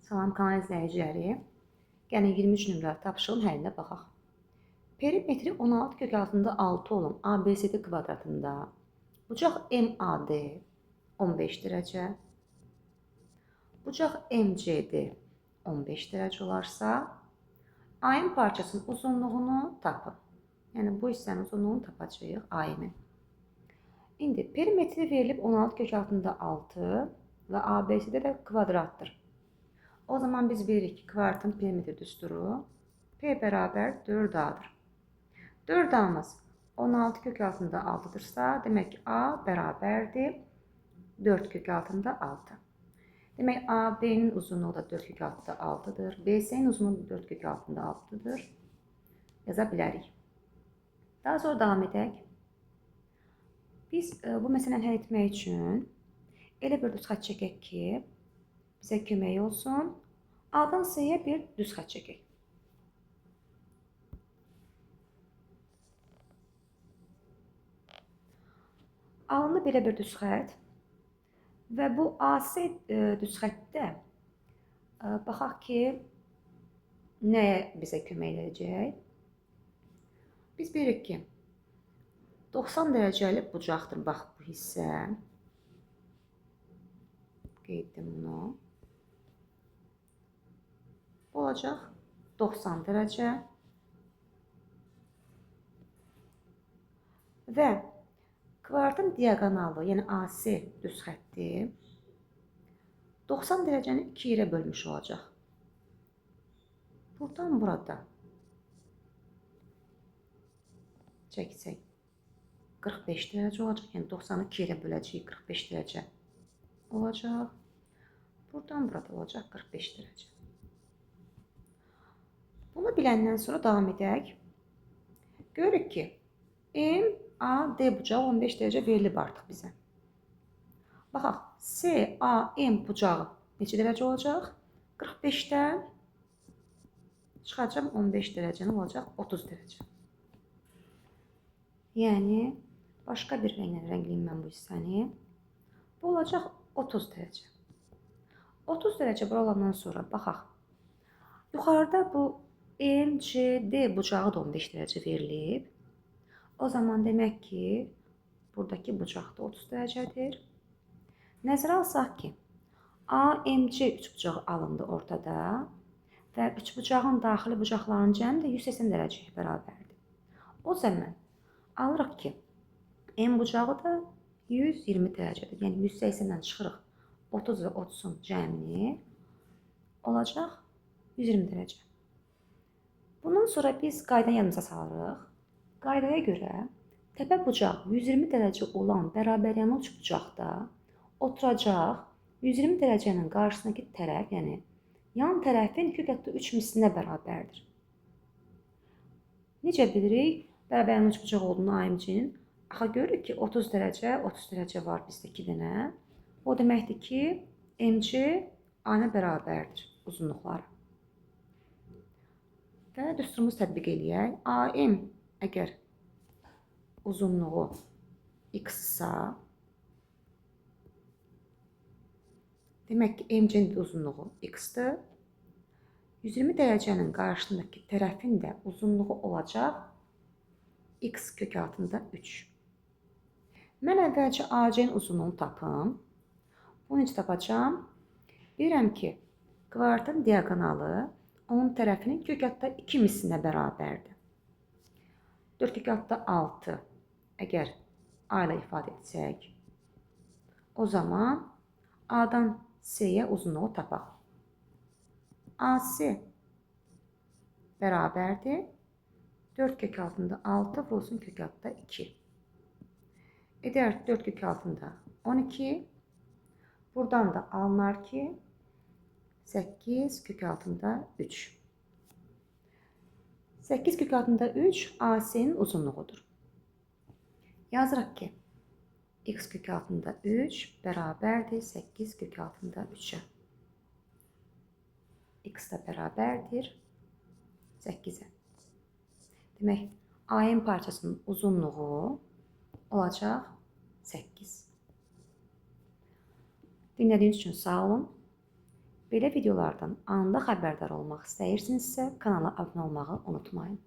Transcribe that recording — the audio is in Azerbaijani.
Salam kanal izləyiciləri. Gəlin 23 nömrəli tapşırığın həllinə baxaq. Perimetri 16 kök altında 6 olan ABCD kvadratında bucaq MAD 15 dərəcə, bucaq MCD 15 dərəcə olarsa, AM parçasının uzunluğunu tapın. Yəni bu hissənin uzunluğunu tapacağıq AM-in. İndi perimetri verilib 16 kök altında 6 və ABCD də kvadratdır. O zaman biz bilirik ki, kvadratın perimetri düsturu P bərabər 4A-dır. 4A'mız 16 kök altında 6-dırsa, demək ki, A bərabərdir 4 kök altında 6. Demək, AB-nin uzunluğu da 4 kök altında 6-dır. BC-nin uzunluğu da 4 kök altında 6-dır. Yaza bilərik. Daha sonra davam edək. Biz bu məsələni həll etmək üçün elə bir düz xətt çəkək ki, bizə kömək olsun. A-dan C-yə bir düz xətt çəkək. Alındı belə bir düz xətt və bu AC düz xəttdə baxaq ki, nəyə bizə kömək edəcək? Biz bilirik ki, 90 dərəcəli bucaqdır. Bax, bu hissə. Qeyd etdim bunu. Bu olacaq 90 dərəcə. Və kvadratın diaqonalı, yəni AC düz xətti 90 dərəcəni iki yerə bölmüş olacaq. Buradan burada çəksək 45 dərəcə olacaq. Yəni 90-ı iki yerə böləcəyik, 45 dərəcə olacaq. Buradan burada olacaq 45 dərəcə. Bunu biləndən sonra davam edək. Görürük ki, MAD bucağı 15 dərəcə verilib artıq bizə. Baxaq, CAM bucağı neçə dərəcə olacaq? 45-dən çıxacaq 15 dərəcəni, olacaq 30 dərəcə. Yəni, başqa bir rənglə rəngliyim mən bu hissəni. Bu olacaq 30 dərəcə. 30 dərəcə bura olandan sonra baxaq. Yuxarıda bu MCD bucağı da 15 dərəcə verilib. O zaman demək ki, buradakı bucaq da 30 dərəcədir. Nəzərə alsaq ki, AMC üçbucağı alındı ortada və üçbucağın daxili bucaqlarının cəmi də 180 dərəcəyə bərabərdir. O zaman alırıq ki, M bucağı da 120 dərəcədir. Yəni 180-dən çıxırıq 30 və 30-un cəmini olacaq 120 dərəcə. Bundan sonra biz qaydanı yadımıza salırıq. Qaydaya görə təpə bucaq 120 dərəcə olan bərabəryanlı üçbucaqda oturacaq 120 dərəcənin qarşısındakı tərəf, yəni yan tərəfin kök altı 3 mislinə bərabərdir. Necə bilirik bərabəryanlı üçbucaq olduğunu AMC-nin? Axı görürük ki, 30 dərəcə, 30 dərəcə var bizdə 2 dənə. O deməkdir ki, MC A-na bərabərdir uzunluqları. Və düsturumuzu tətbiq eləyək. AM əgər uzunluğu x-sa, demək ki, MC-nin uzunluğu x-dir. 120 dərəcənin qarşısındakı tərəfin də uzunluğu olacaq x kök altında 3. Mən əvvəlcə AC-nin uzunluğunu tapım. Bunu necə tapacağam? Bilirəm ki, kvadratın diaqonalı onun tərəfinin kök altında 2 mislinə bərabərdir. 4 kök altında 6 əgər A ilə ifadə etsək, o zaman A-dan C-yə uzunluğu tapaq. AC bərabərdir 4 kök altında 6 vurulsun kök altında 2. Edər 4 kök altında 12. Buradan da alınar ki 8 kök altında 3. 8 kök altında 3 AC-nin uzunluğudur. Yazırıq ki, x kök altında 3 bərabərdir 8 kök altında 3-ə. X da bərabərdir 8-ə. Demək, AM parçasının uzunluğu olacaq 8. Dinlədiyiniz üçün sağ olun. Belə videolardan anında xəbərdar olmaq istəyirsinizsə, kanala abunə olmağı unutmayın.